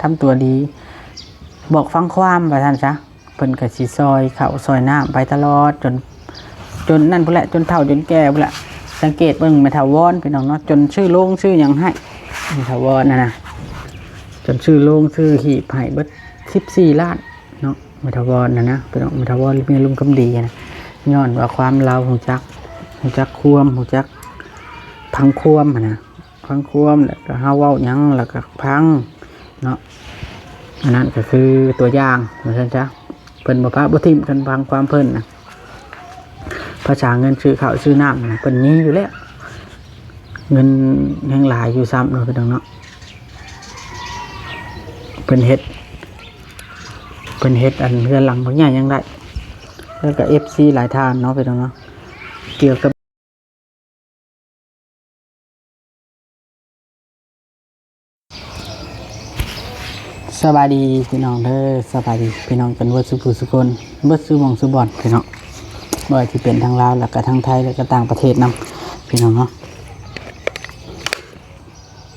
ທຳຕົວດີ ບອກຟັງຄວາມວ່າຊັ້ນຊະ. ເພິ່ນກໍຊິຊ່ອຍເຂົ້າຊ່ອຍນ້ຳໄປຕະຫຼອດ ຈົນ ຈົນນັ້ນພຸ້ນແຫຼະ ຈົນເຖົ້າຈົນແກ່ພຸ້ນແຫຼະ. ສັງເກດເບິ່ງແມ່ຖາວອນ ພີ່ນ້ອງເນາະ ຈົນຊື້ໂລງຊື້ຫຍັງໃຫ້ ແມ່ຖາວອນຫັ້ນນະ ຈົນຊື້ໂລງຊື້ຫີບໃຫ້ເບິດສິບສີ່ລ້ານເນາະ ແມ່ຖາວອນຫັ້ນນະ ພີ່ນ້ອງ. ແມ່ຖາວອນມີອາລົມຄຳດີຫັ້ນນະ ຍ້ອນວ່າຄວາມລາວຮູ້ຈັກ ຮູ້ຈັກຄວາມ ຮູ້ຈັກຟັງຄວາມຫັ້ນນະ. ຟັງຄວາມ ແລ້ວກໍເຮົາເວົ້າຫຍັງ ແລ້ວກໍຟັງເນາະ. ອັນນັ້ນກໍຄືຕົວຢ່າງວ່າຊັ້ນຊະ ເພິ່ນບໍ່ປະບໍ່ຖິ້ມ ຄັນຟັງຄວາມເພິ່ນນະ. ພາສາເງິນຊື້ເຂົ້າຊື້ນ້ຳນະ ເພິ່ນມີຢູ່ແລ້ວ ເງິນແຮງຫຼາຍຢູ່ຊ້ຳເນາະ ພີ່ນ້ອງເນາະ. ເພິ່ນເຮັດ ເພິ່ນເຮັດອັນເຮືອນຫຼັງບັກໃຫຍ່ຍັງໄດ້ ແລ້ວກໍເອັຟຊີຫຼາຍທ່ານເນາະ ພີ່ນ້ອງເນາະ ກ່ຽວກັບ ສະບາຍດີພີ່ນ້ອງເດີ ສະບາຍດີພີ່ນ້ອງກັນເບິດສູ່ຜູ້ສູ່ຄົນ ເບິດສູ່ໝ່ອງສູ່ບ່ອນພີ່ນ້ອງ ບໍ່ວ່າຊິເປັນທາງລາວ ແລ້ວກະທາງໄທ ແລ້ວກະຕ່າງປະເທດນຳພີ່ນ້ອງເນາະ.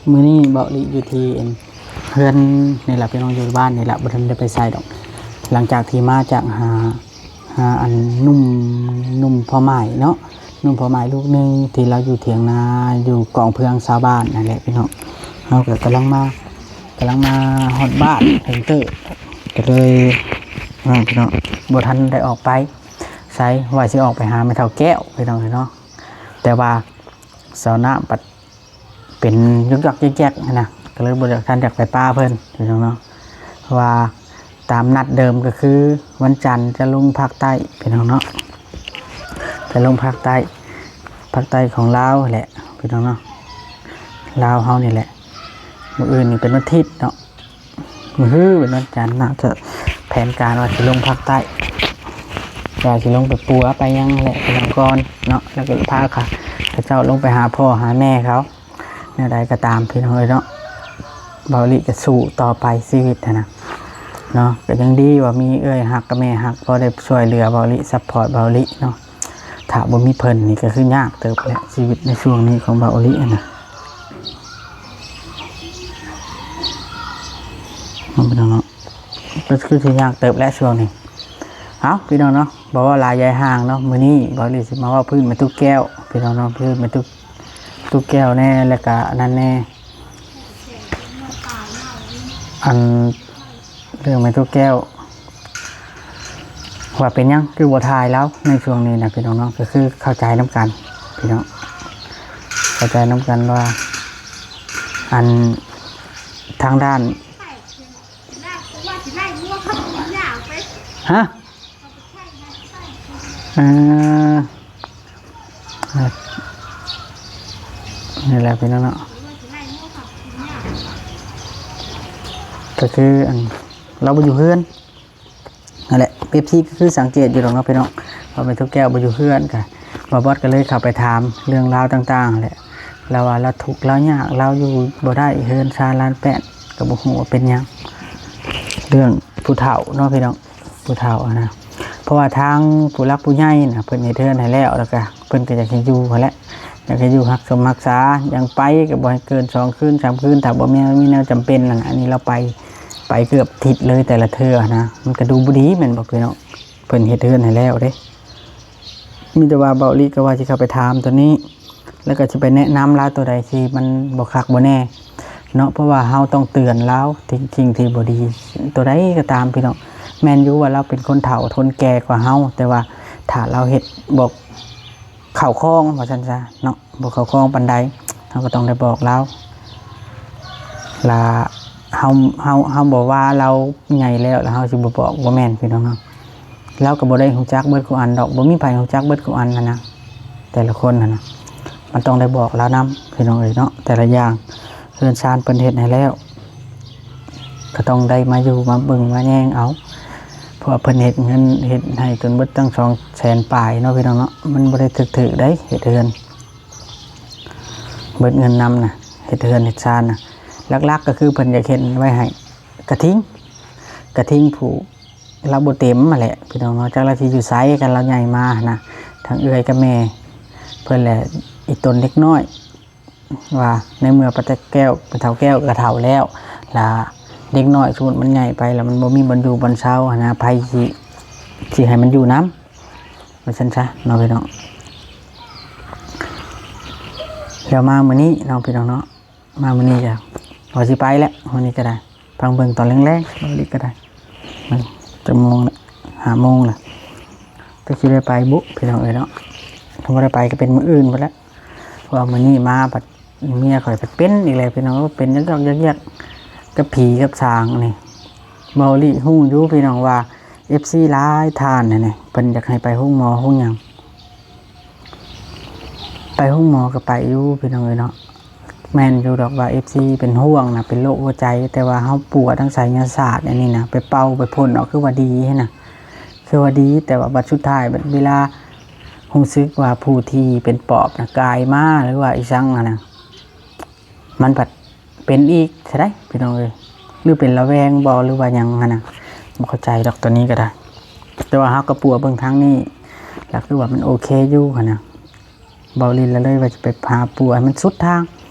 ມື້ນີ້ເບົາະລິຢູ່ທີ່ເຮືອນນີ້ລະພີ່ນ້ອງ ຢູ່ບ້ານນີ້ລະ ບໍ່ທັນໄດ້ໄປໃສດອກ ຫຼັງຈາກທີ່ມາຈາກຫາ ຫາອັນໜຸ່ມ ໜຸ່ມພໍ່ໝ້າຍເນາະ ໜຸ່ມພໍ່ໝ້າຍລູກໜຶ່ງ ທີ່ລາວຢູ່ຖຽງນາ ຢູ່ກອງເພື່ອງຊາວບ້ານນັ້ນແຫຼະພີ່ນ້ອງ. ເຮົາກໍກຳລັງມາ ກຳລັງມາຮອດບ້ານເຖິງເຕີ ກໍເລີຍ ພີ່ນ້ອງ ບໍ່ທັນໄດ້ອອກໄປໃສ ວ່າຊິອອກໄປຫາແມ່ເຖົ້າແກ້ວພີ່ນ້ອງເອີຍເນາະ. ແຕ່ວ່າສາວນ້ຳບັດ ເປັນຢອກໆແຢກໆຫັ້ນນະ ກໍເລີຍບໍ່ຢາກ ທັນຢາກໄປປະເພິ່ນພີ່ນ້ອງເນາະ. ເພາະວ່າຕາມນັດເດີມກໍຄືວັນຈັນຈະລົງພາກໃຕ້ພີ່ນ້ອງເນາະ ຈະລົງພາກໃຕ້ ພາກໃຕ້ຂອງລາວແຫຼະພີ່ນ້ອງເນາະ ລາວເຮົານີ້ແຫຼະ. ມື້ອື່ນນີ້ເປັນວັນທິດເນາະ ມື້ຮືເປັນວັນຈັນ ໜ້າຈະແຜນການວ່າຊິລົງພາກໃຕ້ ວ່າຊິລົງໄປປົວໄປຫຍັງແຫຼະພີ່ນ້ອງກ່ອນເນາະ ແລ້ວກໍພາເຂົາເຈົ້າລົງໄປຫາພໍ່ຫາແມ່ເຂົາ. ແນວໃດກໍຕາມພີ່ນ້ອງເອີຍເນາະ ເບົາະລິກໍສູ້ຕໍ່ໄປຊີວິດຫັ້ນນະເນາະ. ກໍຍັງດີວ່າມີເອື້ອຍຮັກກັບແມ່ຮັກ ພໍໄດ້ຊ່ວຍເຫຼືອເບົາະລິ ຊັບພອດເບົາະລິເນາະ. ຖ້າບໍ່ມີເພິ່ນນີ້ກໍຄືຍາກເຕີບແຫຼະ ຊີວິດໃນຊ່ວງນີ້ຂອງເບົາະລິຫັ້ນນະ ພີ່ນ້ອງເນາະ. ກໍຄືຊິຍາກເຕີບແຫຼະຊ່ວງນີ້. ເອົ້າ ພີ່ນ້ອງເນາະ ບໍ່ເວົ້າຫຼາຍຢາຍຫ່າງເນາະ ມື້ນີ້ເບົາະລິຊິມາເວົ້າພື້ນແມ່ຕູ້ແກ້ວ ພີ່ນ້ອງເນາະ ພື້ນແມ່ຕູ້ ຕູ້ແກ້ວແດ່ ແລ້ວກະອັນນັ້ນແດ່ ອັນເລື່ອງແມ່ຕູ້ແກ້ວ ວ່າເປັນຫຍັງຄືບໍ່ຖ່າຍລາວໃນຊ່ວງນີ້ນະ ພີ່ນ້ອງເນາະ. ກໍຄືເຂົ້າໃຈນຳກັນພີ່ນ້ອງ ເຂົ້າໃຈນຳກັນວ່າ ອັນທາງດ້ານ ຮະ? ເອີ ນີ້ແຫຼະພີ່ນ້ອງເນາະ ກໍຄືອັນ ລາວບໍ່ຢູ່ເຮືອນ ນັ້ນແຫຼະ ເອັຟຊີ ກໍຄືສັງເກດຢູ່ດອກເນາະພີ່ນ້ອງ ວ່າແມ່ຕູ້ແກ້ວບໍ່ຢູ່ເຮືອນ ກະ ບ່າວບອດກໍເລີຍເຂົ້າໄປຖາມເລື່ອງລາວຕ່າງໆຫັ້ນແຫຼະ. ລາວວ່າລາວທຸກລາວຍາກ ລາວຢູ່ບໍ່ໄດ້ ເຮືອນຊານລ້ານແປດ ກໍບໍ່ຮູ້ວ່າເປັນຫຍັງ ເລື່ອງຜູ້ເຖົ້າເນາະພີ່ນ້ອງ ຜູ້ເຖົ້າຫັ້ນນະ. ເພາະວ່າທາງຜູ້ຫຼັກຜູ້ໃຫຍ່ນະ ເພິ່ນເຮັດເຮືອນໃຫ້ແລ້ວ ແລ້ວກະເພິ່ນກໍຢາກໃຫ້ຢູ່ຫັ້ນແຫຼະ ຢາກໃຫ້ຢູ່ຮັກສົມຮັກສາ ຍັງໄປກໍບໍ່ໃຫ້ເກີນສອງຄືນສາມຄືນ ຖ້າບໍ່ແມ່ນມີແນວຈຳເປັນຫັ້ນນະ. ອັນນີ້ລາວໄປ ໄປເກືອບທິດເລີຍແຕ່ລະເທື່ອນະ ມັນກໍດູບໍ່ດີແມ່ນບໍ່ພີ່ນ້ອງ? ເພິ່ນເຮັດເຮືອນໃຫ້ແລ້ວເດ້ ມີແຕ່ວ່າເບົາະລິກໍວ່າຊິເຂົ້າໄປຖາມຕົວນີ້ ແລ້ວກໍຊິໄປແນະນຳລາວຕົວໃດທີ່ມັນບໍ່ຄັກບໍ່ແນ່ເນາະ ເພາະວ່າເຮົາຕ້ອງເຕືອນລາວສິ່ງທີ່ບໍ່ດີ ຕົວໃດກໍຕາມພີ່ນ້ອງ. ແມ່ນຢູ່ວ່າລາວເປັນຄົນເຖົ້າຄົນແກ່ກວ່າເຮົາ ແຕ່ວ່າຖ້າລາວເຮັດບໍ່ເຂົ້າຄອງວ່າຊັ້ນຊະເນາະ ບໍ່ເຂົ້າຄອງປານໃດ ເຮົາກໍຕ້ອງໄດ້ບອກລາວ ລະເຮົາ ເຮົາ ເຮົາບໍ່ວ່າລາວໃຫຍ່ແລ້ວ ລະເຮົາຊິບໍ່ບອກ ບໍ່ແມ່ນພີ່ນ້ອງເນາະ. ລາວກໍບໍ່ໄດ້ຮູ້ຈັກເບິດທຸກອັນດອກ ບໍ່ມີໃຜຮູ້ຈັກເບິດທຸກອັນຫັ້ນນະ ແຕ່ລະຄົນຫັ້ນນະ ມັນຕ້ອງໄດ້ບອກລາວນຳພີ່ນ້ອງເອີຍເນາະ. ແຕ່ລະຢ່າງເຮືອນຊານເພິ່ນເຮັດໃຫ້ແລ້ວ ກໍຕ້ອງໄດ້ມາຢູ່ມາເບິ່ງມາແຍງເອົາ ເພາະວ່າເພິ່ນເຮັດເງິນເຮັດໃຫ້ຈົນເບິດຕັ້ງສອງແສນປາຍເນາະພີ່ນ້ອງເນາະ. ມັນບໍ່ໄດ້ຖືກໆໃດ ເຮັດເຮືອນ ເບິດເງິນນຳນະ ເຮັດເຮືອນເຮັດຊານນະ. ຫຼັກໆກໍຄືເພິ່ນຢາກເຮັດໄວ້ໃຫ້ກະທິງ ກະທິງຜູ້ລາວບໍ່ເຕັມຫັ້ນແຫຼະພີ່ນ້ອງເນາະ. ຈັກລາວຊິຢູ່ໃສ ຄັນລາວໃຫຍ່ມາຫັ້ນນະ ທັງເອື້ອຍກັບແມ່ເພິ່ນ ແລະ ອີ່ຕົນເດັກນ້ອຍ ວ່າໃນເມື່ອປ້າແຕ່ແກ້ວ ປ້າເຖົ້າແກ້ວກໍເຖົ້າແລ້ວ ລະ ເດັກນ້ອຍ ສົມມຸດມັນໃຫຍ່ໄປແລ້ວ ມັນບໍ່ມີບ່ອນຢູ່ບ່ອນເຊົາຫັ້ນນະ ໃຜຊິ ຊິໃຫ້ມັນຢູ່ນຳ ວ່າຊັ້ນຊະເນາະພີ່ນ້ອງ. ແລ້ວມາມື້ນີ້ເນາະພີ່ນ້ອງເນາະ ມາມື້ນີ້ກະວ່າຊິໄປແລ້ວ ມື້ນີ້ກະໄດ້ ຟັງເບິ່ງຕອນແລງໆ ມື້ນີ້ກະໄດ້ ມັນຈັກໂມງລະ ຫ້າໂມງລະ ຈັກຊິໄດ້ໄປບຸພີ່ນ້ອງເອີຍເນາະ. ຄັນບໍ່ໄດ້ໄປກະເປັນມື້ອື່ນພຸ້ນແຫຼະ ເພາະວ່າມື້ນີ້ມາພັດເມຍຂ້ອຍພັດເປັນອີກແລ້ວພີ່ນ້ອງ ເປັນຢອກໆແຍກໆ ກັບຜີກັບສາງນີ້. ເບົາລີຮູ້ຢູ່ພີ່ນ້ອງວ່າ ເອັຟຊີຫຼາຍທ່ານຫັ້ນນະ ເພິ່ນຢາກໃຫ້ໄປໂຮງໝໍໂຮງຫຍັງ ໄປໂຮງໝໍກະໄປຢູ່ພີ່ນ້ອງເອີຍເນາະ. ແມ່ນຢູ່ດອກວ່າເອັຟຊີເປັນຫ່ວງນະ ເປັນໂລກຫົວໃຈ ແຕ່ວ່າເຮົາປົວທາງໄສຍະສາດອັນນີ້ນະ ໄປເປົ່າໄປພົ່ນເອົາ ຄືວ່າດີຫັ້ນນະ ຄືວ່າດີ ແຕ່ວ່າບັດສຸດທ້າຍ ບັດເວລາຮູ້ສຶກວ່າຜູ້ທີ່ເປັນປອບນະກາຍມາ ຫຼືວ່າອີ່ສັງຫັ້ນນະ ມັນພັດເປັນອີກຊະໃດ໋ພີ່ນ້ອງເອີຍ ຫຼືເປັນລະແວງບໍ ຫຼືວ່າຫຍັງຫັ້ນນະ ບໍ່ເຂົ້າໃຈດອກໂຕນີ້ກະໄດ້. ແຕ່ວ່າເຮົາກະປົວເບິ່ງທາງນີ້ ລະຄືວ່າມັນໂອເຄຢູ່ຫັ້ນນະ ເບົາລີລະເລີຍວ່າຈະໄປຫາປົວໃຫ້ມັນສຸດທາງ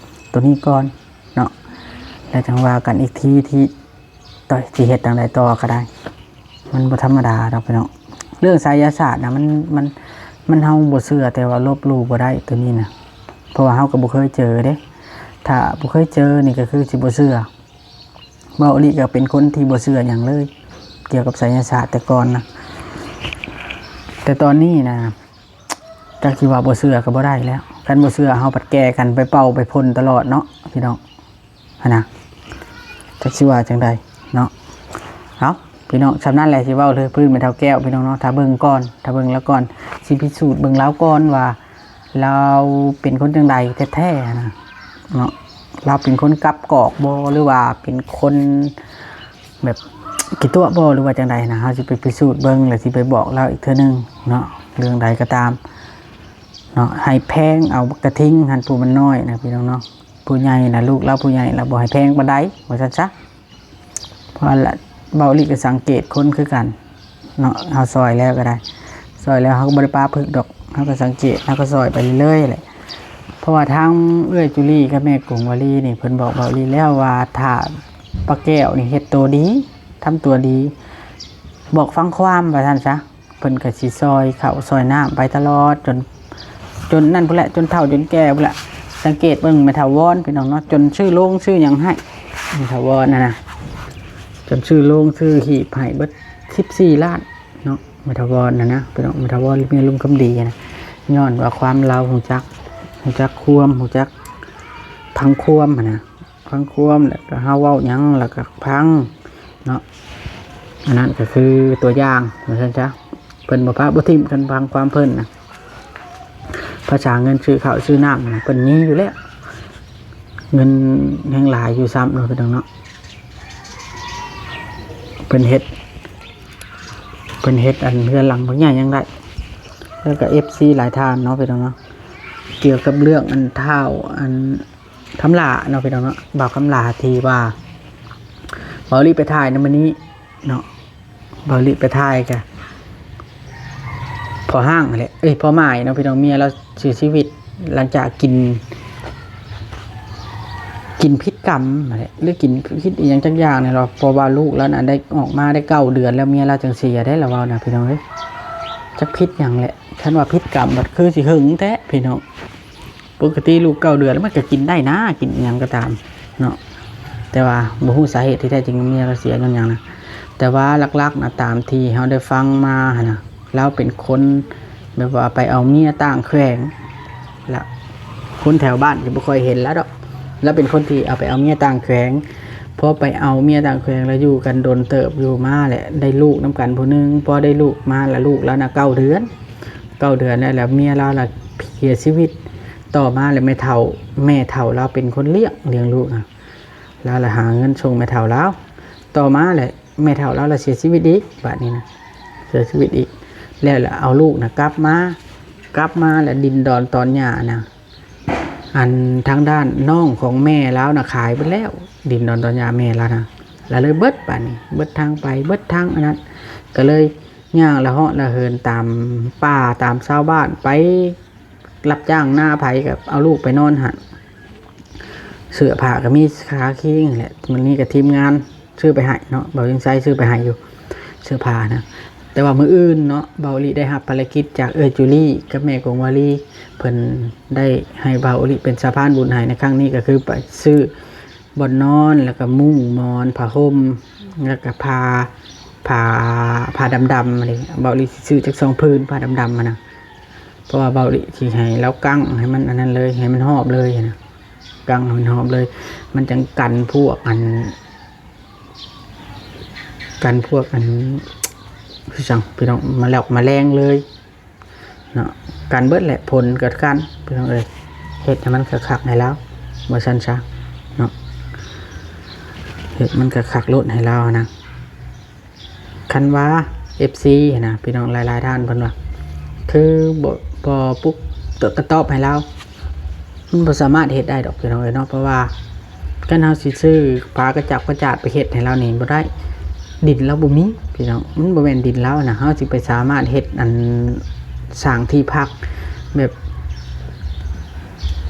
ໂຕນີ້ກ່ອນເນາະ ແລ້ວຈັ່ງວ່າກັນອີກທີ ທີ່ ຕໍ່ ຊິເຮັດຈັ່ງໃດຕໍ່ກະໄດ້ ມັນບໍ່ທຳມະດາດອກພີ່ນ້ອງ. ເລື່ອງໄສຍະສາດນະ ມັນ ມັນ ມັນ ເຮົາບໍ່ເຊື່ອ ແຕ່ວ່າລົບຫຼູ່ບໍ່ໄດ້ໂຕນີ້ນະ ເພາະວ່າເຮົາກະບໍ່ເຄີຍເຈີເດ້ ຖ້າບໍ່ເຄີຍເຈີນີ້ກະຄືຊິບໍ່ເຊື່ອ. ເບົາລີກະເປັນຄົນທີ່ບໍ່ເຊື່ອຫຍັງເລີຍ ກ່ຽວກັບໄສຍະສາດແຕ່ກ່ອນນະ ແຕ່ຕອນນີ້ນະ ຈັກຊິວ່າບໍ່ເຊື່ອກະບໍ່ໄດ້ແລ້ວ ຄັນບໍ່ເຊື່ອເຮົາພັດແກ່ກັນໄປເປົ່າໄປພົ່ນຕະຫຼອດເນາະພີ່ນ້ອງ ຫັ້ນນະ ຈັກຊິວ່າຈັ່ງໃດເນາະ. ເອົາ ພີ່ນ້ອງ ຊ່ຳນັ້ນແຫຼະ ຊິເວົ້າເລື່ອງພື້ນແມ່ເຖົ້າແກ້ວພີ່ນ້ອງເນາະ ຖ້າເບິ່ງກ່ອນ ຖ້າເບິ່ງລາວກ່ອນ ຊິພິສູດເບິ່ງລາວກ່ອນວ່າ ລາວເປັນຄົນຈັ່ງໃດແທ້ໆຫັ້ນນະເນາະ ລາວເປັນຄົນກັບກອກບໍ ຫຼືວ່າເປັນຄົນແບບຂີ້ຕົວະບໍ ຫຼືວ່າຈັ່ງໃດຫັ້ນນະ ເຮົາຊິໄປພິສູດເບິ່ງ ແລ້ວຊິໄປບອກລາວອີກເທື່ອໜຶ່ງເນາະ. ເລື່ອງໃດກະຕາມເນາະ ໃຫ້ແພງເອົາກະທິງຫັ້ນ ຜູ້ມັນນ້ອຍນະພີ່ນ້ອງເນາະ ຜູ້ໃຫຍ່ນະ ລູກລາວຜູ້ໃຫຍ່ລະບໍ່ໃຫ້ແພງປານໃດ ວ່າຊັ້ນຊະ. ເພາະວ່າເບົາລີກະສັງເກດຄົນຄືກັນເນາະ ເຮົາຊ່ອຍແລ້ວກະໄດ້ ຊ່ອຍແລ້ວເຮົາກະບໍ່ໄດ້ປະພຶກດອກ ເຮົາກະສັງເກດ ເຮົາກະຊ່ອຍໄປເລື້ອຍໆແຫຼະ. ເພາະວ່າທາງເອື້ອຍຈູລີກັບແມ່ກົງວາລີນີ້ ເພິ່ນບອກເບົາລີແລ້ວວ່າ ຖ້າປ້າແກ້ວນີ້ເຮັດໂຕດີ ທຳຕົວດີ ບອກຟັງຄວາມ ວ່າຊັ້ນຊະ ເພິ່ນກະຊິຊ່ອຍເຂົ້າຊ່ອຍນ້ຳໄປຕະຫຼອດ ຈົນ ຈົນນັ້ນພຸ້ນແຫຼະ ຈົນເຖົ້າຈົນແກ່ພຸ້ນແຫຼະ. ສັງເກດເບິ່ງແມ່ເຖົ້າວອນພີ່ນ້ອງເນາະ ຈົນຊື້ໂລງຊື້ຫຍັງໃຫ້ ແມ່ເຖົ້າວອນຫັ້ນນະ ຈົນຊື້ໂລງຊື້ຫີບໃຫ້ເບິດສິບສີ່ລ້ານເນາະ ແມ່ເຖົ້າວອນຫັ້ນນະພີ່ນ້ອງ. ແມ່ເຖົ້າວອນເມຍລຸງຄຳດີຫັ້ນນະ ຍ້ອນວ່າຄວາມລາວຮູ້ຈັກ ຮູ້ຈັກຄວາມ ຮູ້ຈັກຟັງຄວາມຫັ້ນນະ ຟັງຄວາມ ແລ້ວກະເຮົາເວົ້າຫຍັງແລ້ວກະຟັງເນາະ. ອັນນັ້ນກະຄືຕົວຢ່າງ ວ່າຊັ້ນຊະ ເພິ່ນບໍ່ປະບໍ່ຖິ້ມ ຄັນຟັງຄວາມເພິ່ນນະ ພາສາເງິນຊື້ເຂົ້າຊື້ນ້ຳນະ ເພິ່ນມີຢູ່ແລ້ວ ເງິນແຮງຫຼາຍຢູ່ຊ້ຳເນາະພີ່ນ້ອງເນາະ. ເພິ່ນເຮັດ ເພິ່ນເຮັດອັນເຮືອນຫຼັງບັກໃຫຍ່ຍັງໄດ້. ແລ້ວກະເອັຟຊີຫຼາຍທ່ານເນາະພີ່ນ້ອງເນາະ ກ່ຽວກັບເລື່ອງອັນທ້າວອັນ ຄຳຫຼ້າເນາະພີ່ນ້ອງເນາະ ບ່າວຄຳຫຼ້າທີ່ວ່າ ເບົາລີໄປຖ່າຍນຳມື້ນີ້ເນາະ ເບົາລີໄປຖ່າຍກະພໍ່ຮ້າງຫັ້ນແຫຼະ ເອີຍ ພໍ່ໝ້າຍເນາະພີ່ນ້ອງ ເມຍລາວເສຍຊີວິດ ຫຼັງຈາກກິນ ກິນຜິດກຳຫັ້ນແຫຼະ ຫຼືກິນຜິດອີ່ຫຍັງຈັກຢ່າງນີ້ລະ ເພາະວ່າລູກລາວນະໄດ້ອອກມາໄດ້ເກົ້າເດືອນແລ້ວ ເມຍລາວຈັ່ງເສຍເດ້ ລາວເວົ້ານະພີ່ນ້ອງເອີຍ ຈັກຜິດຫຍັງແຫຼະ ຄັນວ່າຜິດກຳບັດຄືຊິເຫິງແທ້ພີ່ນ້ອງ. ປົກກະຕິລູກເກົ້າເດືອນມັນກະກິນໄດ້ນາ ກິນອີ່ຫຍັງກະຕາມເນາະ ແຕ່ວ່າບໍ່ຮູ້ສາເຫດທີ່ແທ້ຈິງເມຍລາວເສຍຍ້ອນຫຍັງນະ. ແຕ່ວ່າຫຼັກໆນະ ຕາມທີ່ເຮົາໄດ້ຟັງມາຫັ້ນນະ ລາວເປັນຄົນແບບວ່າໄປເອົາເມຍຕ່າງແຂວງ ລະຄົນແຖວບ້ານກະບໍ່ຄ່ອຍເຫັນລາວດອກ ລາວເປັນຄົນທີ່ເອົາໄປເອົາເມຍຕ່າງແຂວງ. ພໍໄປເອົາເມຍຕ່າງແຂວງລະຢູ່ກັນດົນເຕີບ ຢູ່ມາແຫຼະໄດ້ລູກນຳກັນຜູ້ໜຶ່ງ ພໍໄດ້ລູກມາລະລູກລາວນະເກົ້າເດືອນ ເກົ້າເດືອນແລ້ວ ແລ້ວເມຍລາວລະເສຍຊີວິດ. ຕໍ່ມາແລ້ວແມ່ເຖົ້າ ແມ່ເຖົ້າລາວເປັນຄົນລ້ຽງ ລ້ຽງລູກນະ ລາວລະຫາເງິນສົ່ງແມ່ເຖົ້າລາວ. ຕໍ່ມາແລ້ວແມ່ເຖົ້າລາວລະເສຍຊີວິດອີກ ບາດນີ້ນະ ເສຍຊີວິດອີກ ແລ້ວລະເອົາລູກນະກັບມາ ກັບມາລະດິນດອນຕອນຫຍ້ານະ ອັນທາງດ້ານນ້ອງຂອງແມ່ລາວນະຂາຍເບິດແລ້ວ ດິນດອນຕອນຫຍ້າແມ່ລາວນະ ລະເລີຍເບິດ ບາດນີ້ເບິດທາງໄປ ເບິດທາງອັນນັ້ນ ກະເລີຍຍ່າງລະເຫາະລະເຫີນຕາມປ່າຕາມຊາວບ້ານໄປ ຮັບຈ້າງນາໃຜກະເອົາລູກໄປນອນຫັ້ນ ເສື້ອຜ້າກະມີຄາຄີງແຫຼະ. ມື້ນີ້ກະທີມງານ ຊື້ໄປໃຫ້ເນາະ ບ່າວເວງໄຊຊື້ໄປໃຫ້ຢູ່ ເສື້ອຜ້ານະ. ແຕ່ວ່າມື້ອື່ນເນາະ ບ່າວອີ່ຫຼີໄດ້ຮັບພາລະກິດຈາກເອື້ອຍຈູລີກັບແມ່ກົງວາລີ ເພິ່ນໄດ້ໃຫ້ບ່າວອີ່ຫຼີເປັນສະພານບຸນໃຫ້ໃນຄັ້ງນີ້ ກໍຄືໄປຊື້ບ່ອນນອນ ແລ້ວກໍມຸ້ງໝອນຜ້າຫົ່ມ ແລ້ວກໍຜ້າ ຜ້າ ຜ້າດຳໆ ອັນນີ້ ບ່າວອີ່ຫຼີຊິຊື້ຈັກສອງຜືນ ຜ້າດຳໆ ຫັ້ນນະ. ເພາະວ່າບ່າວອີ່ຫຼີຊິໃຫ້ລາວກັ້ງໃຫ້ມັນອັນນັ້ນເລີຍ ໃຫ້ມັນຮອບເລີຍຫັ້ນນະ ກັ້ງໃຫ້ມັນຮອບເລີຍ ມັນຈັ່ງກັນພວກອັນ ກັນພວກອັນ ຄືຈັ່ງ ພີ່ນ້ອງ ມາແລ້ວມາແລງເລີຍເນາະ ກັນເບິດແຫຼະ ຝົນກໍກັນ ພີ່ນ້ອງເອີຍ ເຮັດໃຫ້ມັນຄັກໆໃຫ້ລາວ ວ່າຊັ້ນຊະເນາະ ເຮັດມັນຄັກໆໂລດໃຫ້ລາວຫັ້ນນະ. ຄັນວ່າເອັຟຊີຫັ້ນນະ ພີ່ນ້ອງຫຼາຍໆທ່ານເພິ່ນວ່າ ຄືບໍ່ ບໍ່ປຸກ ກະຕອບໃຫ້ລາວ ມັນບໍ່ສາມາດເຮັດໄດ້ດອກ ພີ່ນ້ອງເອີຍເນາະ. ເພາະວ່າຄັນເຮົາຊິຊື້ຜ້າກະຈັບກະຈາດໄປເຮັດໃຫ້ລາວນີ້ບໍ່ໄດ້ ດິນລາວບໍ່ມີ ພີ່ນ້ອງ ມັນບໍ່ແມ່ນດິນລາວນະ ເຮົາຊິໄປສາມາດເຮັດອັນ ສ້າງທີ່ພັກແບບ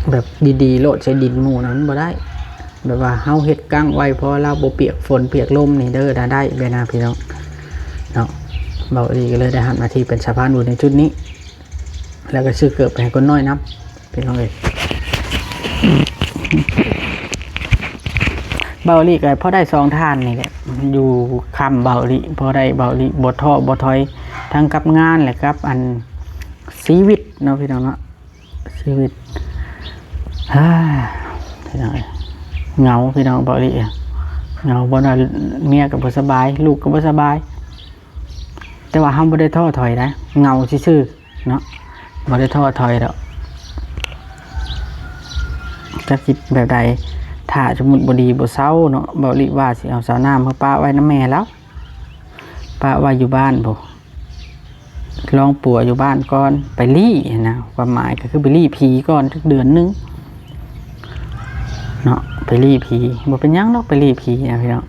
ແບບດີໆໂລດໃສ່ດິນໝູ່ນະ ມັນບໍ່ໄດ້. ແບບວ່າເຮົາເຮັດກັ້ງໄວ້ ເພາະວ່າລາວບໍ່ປຽກຝົນປຽກລົມນີ້ເດີ ນະ ໄດ້ແບບນັ້ນ ພີ່ນ້ອງເນາະ. ບ່າວອີ່ຫຼີກໍເລີຍໄດ້ຮັບໜ້າທີ່ເປັນສະພານບຸນໃນຈຸດນີ້ ແລ້ວກໍຊື້ເກີບໄປໃຫ້ຄົນນ້ອຍນຳ ພີ່ນ້ອງເອີຍ. ບ່າວອີ່ຫຼີກໍພໍໄດ້ສອງທ່ານນີ້ແຫຼະ ຢູ່ຄ້ຳບ່າວອີ່ຫຼີ ພໍໄດ້ ບ່າວອີ່ຫຼີບໍ່ທໍ້ບໍ່ຖອຍ ທັງກັບງານ ແລະ ກັບອັນຊີວິດເນາະ ພີ່ນ້ອງເນາະ. ຊີວິດ ເຮີ້ຍ ພີ່ນ້ອງເອີຍ ເຫງົາ ພີ່ນ້ອງ ເບົາະລິ ເຫງົາ ບໍ່ນອນ ເມຍກໍບໍ່ສະບາຍ ລູກກໍບໍ່ສະບາຍ ແຕ່ວ່າເຮົາບໍ່ໄດ້ທໍ້ຖອຍໃດ ເຫງົາຊື່ໆເນາະ ບໍ່ໄດ້ທໍ້ຖອຍດອກ ຈັກຊິແບບໃດ ຖ້າສົມມຸດບໍ່ດີບໍ່ເຊົາເນາະ ເບົາະລິວ່າຊິເອົາສາວນ້ຳມາປະໄວ້ນຳແມ່ລາວ ປະໄວ້ຢູ່ບ້ານພຸ້ນ ລອງປົວຢູ່ບ້ານກ່ອນ ໄປລີ້ຫັ້ນນະ ຄວາມໝາຍກໍຄືໄປລີ້ຜີກ່ອນຈັກເດືອນໜຶ່ງເນາະ ໄປລີ້ຜີ ບໍ່ເປັນຫຍັງດອກ ໄປລີ້ຜີນະພີ່ນ້ອງ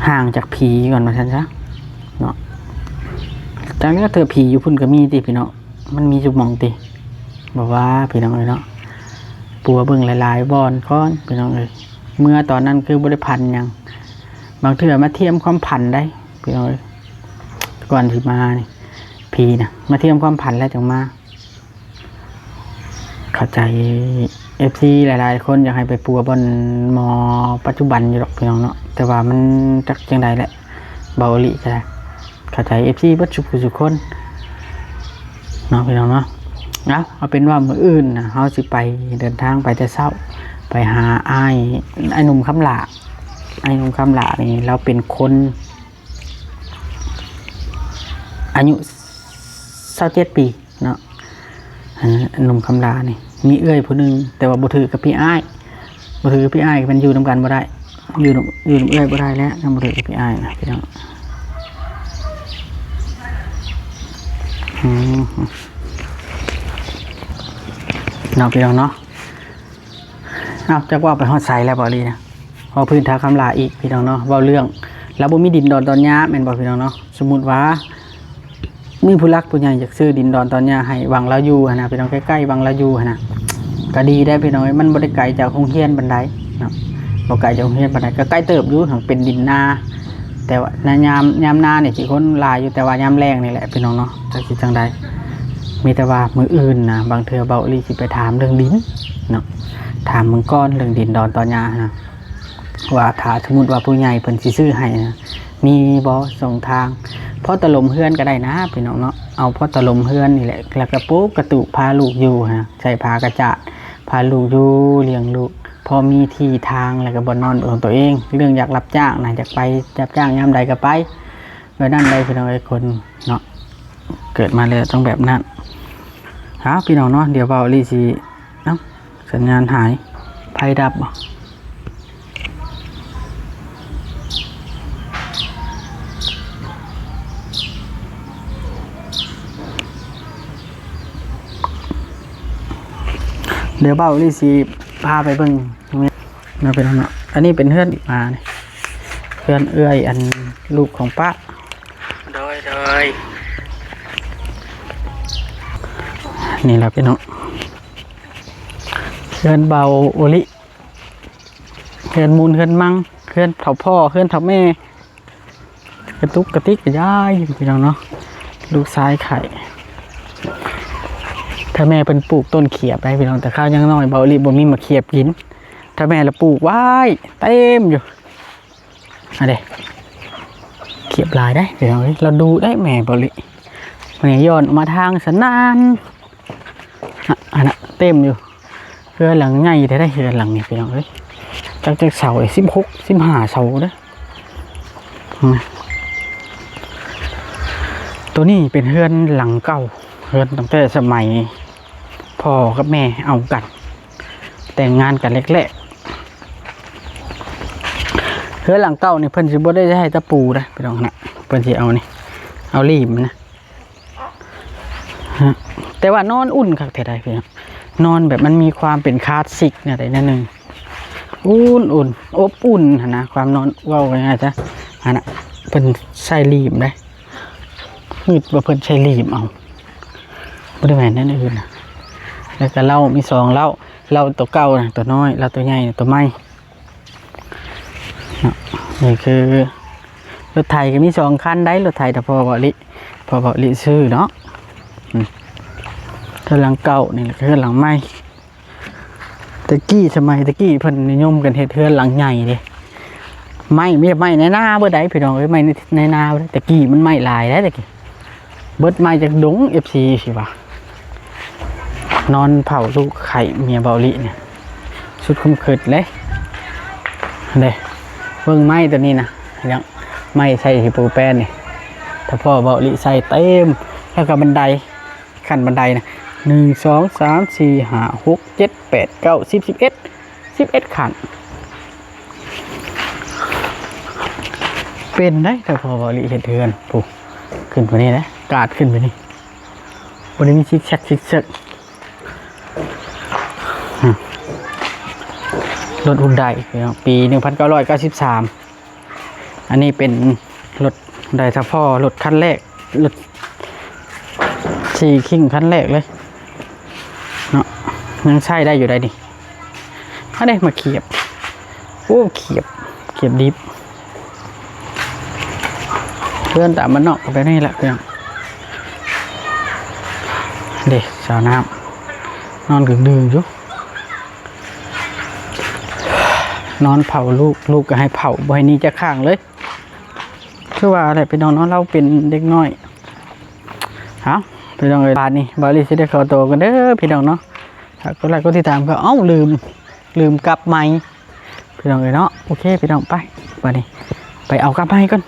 ຫ່າງຈາກຜີກ່ອນວ່າຊັ້ນຊະເນາະ ຈັກແລ້ວເທື່ອຜີຢູ່ພຸ້ນກໍມີຕິພີ່ນ້ອງ ມັນມີຢູ່ໝ່ອງຕິ ບໍ່ວ່າພີ່ນ້ອງເອີຍເນາະ ປົວເບິ່ງຫຼາຍໆບ່ອນກ່ອນພີ່ນ້ອງເອີຍ ເມື່ອຕອນນັ້ນຄືບໍ່ໄດ້ພັນຫຍັງ ບາງເທື່ອມາທຽມຄວາມຝັນໄດ໋ພີ່ນ້ອງເອີຍ ກ່ອນຊິມານີ້ ຜີນະ ມາທຽມຄວາມຝັນແລ້ວຈັ່ງມາ ເຂົ້າໃຈເອັຟຊີຫຼາຍໆຄົນຢາກໃຫ້ໄປປົວບ່ອນໝໍປັດຈຸບັນຢູ່ດອກພີ່ນ້ອງເນາະ ແຕ່ວ່າມັນຈັກຈັ່ງໃດແຫຼະ ເບົາອີ່ຫຼີກໍໄດ້ ເຂົ້າໃຈເອັຟຊີເບິດຊຸຜູ້ຊຸຄົນເນາະ ພີ່ນ້ອງເນາະ ເອົາ ເອົາເປັນວ່າມື້ອື່ນນະ ເຮົາຊິໄປ ເດີນທາງໄປແຕ່ເຊົ້າ ໄປຫາອ້າຍ ອ້າຍໜຸ່ມຄຳຫຼ້າ ອ້າຍໜຸ່ມຄຳຫຼ້ານີ້ ລາວເປັນຄົນ ອາຍຸຊາວເຈັດປີເນາະ ເອີ ໜຸ່ມຄຳຫຼ້ານີ້ ມີເອື້ອຍຜູ້ໜຶ່ງ ແຕ່ວ່າບໍ່ຖືກກັບພີ່ອ້າຍ ບໍ່ຖືກກັບພີ່ອ້າຍກໍແມ່ນຢູ່ນຳກັນບໍ່ໄດ້ ຢູ່ນຳ ຢູ່ນຳເອື້ອຍບໍ່ໄດ້ແລ້ວ ຄັນບໍ່ຖືກກັບພີ່ອ້າຍນະພີ່ນ້ອງ ອືມ ເນາະ ພີ່ນ້ອງເນາະ. ເອົ້າ ຈັກເວົ້າໄປຮອດໃສແລ້ວ ເບົາະລີນະ ເວົ້າພື້ນທ້າວຄຳຫຼ້າອີກພີ່ນ້ອງເນາະ ເວົ້າເລື່ອງລາວບໍ່ມີດິນດອນຕອນຫຍ້າແມ່ນບໍ່ພີ່ນ້ອງເນາະ ສົມມຸດວ່າມີຜູ້ຫຼັກຜູ້ໃຫຍ່ຢາກຊື້ດິນດອນຕອນຫຍ້າໃຫ້ວັງລາວຢູ່ຫັ້ນນະ ພີ່ນ້ອງ ໃກ້ໆວັງລາວຢູ່ຫັ້ນນະ ກໍດີໄດ໋ພີ່ນ້ອງເອີຍ ມັນບໍ່ໄດ້ໄກຈາກໂຮງຮຽນປານໃດເນາະ ບໍ່ໄກຈາກໂຮງຮຽນປານໃດ ກໍໃກ້ເຕີບຢູ່ ຫາກເປັນດິນນາ ແຕ່ວ່າໃນຍາມ ຍາມນານີ້ຊິຄົນຫຼາຍຢູ່ ແຕ່ວ່າຍາມແລ້ງນີ້ແຫຼະພີ່ນ້ອງເນາະ ຈັກຊິຈັ່ງໃດ ມີແຕ່ວ່າມື້ອື່ນນະ ບາງເທື່ອເບົາະລີຊິໄປຖາມເລື່ອງດິນເນາະ ຖາມເບິ່ງກ່ອນເລື່ອງດິນດອນຕອນຫຍ້ານະ ວ່າຖ້າສົມມຸດວ່າຜູ້ໃຫຍ່ເພິ່ນຊິຊື້ໃຫ້ນະ ມີບໍ່ຊ່ອງທາງ ພໍຕະຫຼົມເຮືອນກໍໄດ້ນະພີ່ນ້ອງເນາະ ເອົາພໍຕະຫຼົມເຮືອນນີ້ແຫຼະ ແລ້ວກໍໂປະກະຕຸພາລູກຢູ່ນະ ໃສ່ຜ້າກະຈາດ ພາລູກຢູ່ ລ້ຽງລູກ ພໍມີທີ່ທາງ ແລ້ວກໍບ່ອນນອນເປັນຂອງຕົວເອງ ເລື່ອງຢາກຮັບຈ້າງນະ ຢາກໄປຮັບຈ້າງຍາມໃດກໍໄປ ແບບນັ້ນໄດ໋ພີ່ນ້ອງເອີຍ ຄົນເນາະ ເກີດມາແລ້ວຕ້ອງແບບນັ້ນ ເອົ້າ ພີ່ນ້ອງເນາະ ດຽວເບົາະລີຊິ ເອົ້າ ສັນຍານຫາຍ ໄຟດັບບໍ? ດຽວເບົາະລີຊິພາໄປເບິ່ງ ເນາະ ພີ່ນ້ອງເນາະ ອັນນີ້ເປັນເຮືອນອີກມານີ້ ເຮືອນເອື້ອຍ ອັນລູກຂອງປ້າ ໂດຍ ໂດຍ ນີ້ລະພີ່ນ້ອງ ເຮືອນເບົາໂອລິ ເຮືອນມູນເຮືອນມັງ ເຮືອນເຖົ້າພໍ່ ເຮືອນເຖົ້າແມ່ ກະຕຸກກະຕິກກະຢາຍ ພີ່ນ້ອງເນາະ. ລູກຊາຍໄຂ້ ຖ້າແມ່ເພິ່ນປູກຕົ້ນຂຽບໄດ້ພີ່ນ້ອງ ແຕ່ຄາວຍັງນ້ອຍ ເບົາອີ່ຫຼີບໍ່ມີໝາກຂຽບກິນ. ຖ້າແມ່ລະປູກໄວ້ເຕັມຢູ່ ອັນເດ ຂຽບຫຼາຍໄດ໋ພີ່ນ້ອງເອີຍ. ລາວດຸໄດ໋ແມ່ເບົາອີ່ຫຼີ ແມ່ຍ້ອນອອກມາທາງສະໜານ ອະ ອັນນະເຕັມຢູ່. ເຮືອນຫຼັງໃຫຍ່ແທ້ໄດ໋ ເຮືອນຫຼັງນີ້ພີ່ນ້ອງເອີຍ. ຈັກ ຈັກເສົາເດ ສິບຫົກ ສິບຫ້າເສົາເດ້. ອືມ ໂຕນີ້ເປັນເຮືອນຫຼັງເກົ່າ ເຮືອນຕັ້ງແຕ່ສະໄໝພໍ່ກັບແມ່ເອົາກັນ ແຕ່ງງານກັນແລກໆ. ເຮືອນຫຼັງເກົ່ານີ້ເພິ່ນຊິບໍ່ໄດ້ໃຊ້ຕະປູນະພີ່ນ້ອງນະ ເພິ່ນຊິເອົານີ້ ເອົາຫຼີມນະ. ຮະ ແຕ່ວ່ານອນອຸ່ນຄັກແທ້ໃດ໋ພີ່ນ້ອງ ນອນແບບມັນມີຄວາມເປັນຄລາສສິກແນວໃດແນວໜຶ່ງ ອຸ່ນໆ ອົບອຸ່ນຫັ້ນນະ ຄວາມນອນ ເວົ້າງ່າຍໆຊະ ອັນນະ ເພິ່ນໃສ່ຫຼີມໄດ໋ ຄິດວ່າເພິ່ນໃສ່ຫຼີມເອົາ ບໍ່ໄດ້ແມ່ນແນວອື່ນນະ. ແລ້ວກະເລົ້າ ມີສອງເລົ້າ ເລົ້າໂຕເກົ່ານະ ໂຕນ້ອຍ ເລົ້າໂຕໃຫຍ່ ໂຕໃໝ່. ເນາະ ນີ້ຄືລົດໄຖກໍມີສອງຄັນໄດ໋ ລົດໄຖ ຖ້າພໍ່ເບົາອີ່ຫຼີ ພໍ່ເບົາອີ່ຫຼີຊື້ເນາະ. ອືມ ເຮືອນຫຼັງເກົ່ານີ້ແຫຼະ ເຮືອນຫຼັງໃໝ່. ແຕ່ກີ້ ສະໄໝແຕ່ກີ້ເພິ່ນນິຍົມກັນເຮັດເຮືອນຫຼັງໃຫຍ່ເດ້ ໄມ້ ມີແຕ່ໄມ້ໃນນາເບິດໃດ໋ພີ່ນ້ອງເອີຍ ໄມ້ໃນ ໃນນາເບິດໃດ໋. ແຕ່ກີ້ມັນໄມ້ຫຼາຍໃດ໋ ແຕ່ກີ້ ເບິດໄມ້ຈັກດົງ ເອັຟຊີ ຊິວ່າ. ນອນເຝົ້າລູກໄຂ້ເມຍເບົາອີ່ຫຼີນີ້ ສຸດຄວາມຄິດເລີຍເດ້. ເບິ່ງໄມ້ໂຕນີ້ນະ ເບິ່ງໄມ້ໃສ່ຫິໂປແປນນີ້ ຖ້າພໍ່ເບົາອີ່ຫຼີໃສ່ເຕັມ. ແລ້ວກໍບັນໄດ ຂັ້ນບັນໄດນະ ໜຶ່ງ ສອງ ສາມ ສີ່ ຫ້າ ຫົກ ເຈັດ ແປດ ເກົ້າ ສິບ ສິບເອັດ ສິບເອັດຂັ້ນ ເປັນໄດ໋ ຖ້າພໍ່ເບົາອີ່ຫຼີເຮັດເຮືອນ ພຸ້ນ ຂຶ້ນໄປນີ້ນະ ກາດຂຶ້ນໄປນີ້ ບໍ່ໄດ້ມີຊິກແຊັກຊິກເຊັກ. ອືມ ລົດຮຸນໄດ ພີ່ນ້ອງ ປີໜຶ່ງພັນເກົ້າຮ້ອຍເກົ້າສິບສາມ. ອັນນີ້ເປັນລົດໄດສະເພາະ ລົດຄັນແລກ ລົດສີ່ຄິງຄັນແລກເລີຍເນາະ ຍັງໃຊ້ໄດ້ຢູ່ໃດ໋ນີ້. ເຮົາໄດ້ມາຂຽບ ໂອ້ ຂຽບ ຂຽບດິບ. ເຮືອນຕາມບ້ານນອກກໍແບບນີ້ແຫຼະພີ່ນ້ອງ. ເດ້ ສາວນ້ຳ ນອນດຶກໆຢູ່ ນອນເຝົ້າລູກ ລູກກໍໃຫ້ເຝົ້າ ບໍ່ໃຫ້ໜີຈາກຂ້າງເລີຍ. ຄືວ່າແຫຼະພີ່ນ້ອງເນາະ ລາວເປັນເດັກນ້ອຍ. ເອົ້າ ພີ່ນ້ອງເອີຍ ບາດນີ້ເບົາອີ່ຫຼີຊິໄດ້ຂໍໂຕກ່ອນເດີພີ່ນ້ອງເນາະ. ຝາກກົດໄລກົດຕິດຕາມກໍ ເອົ້າ ລືມ ລືມກັບໄມ ພີ່ນ້ອງເອີຍເນາະ. ໂອເຄພີ່ນ້ອງ ໄປ ບາດນີ້ໄປເອົາກັບໄມກ່ອນ.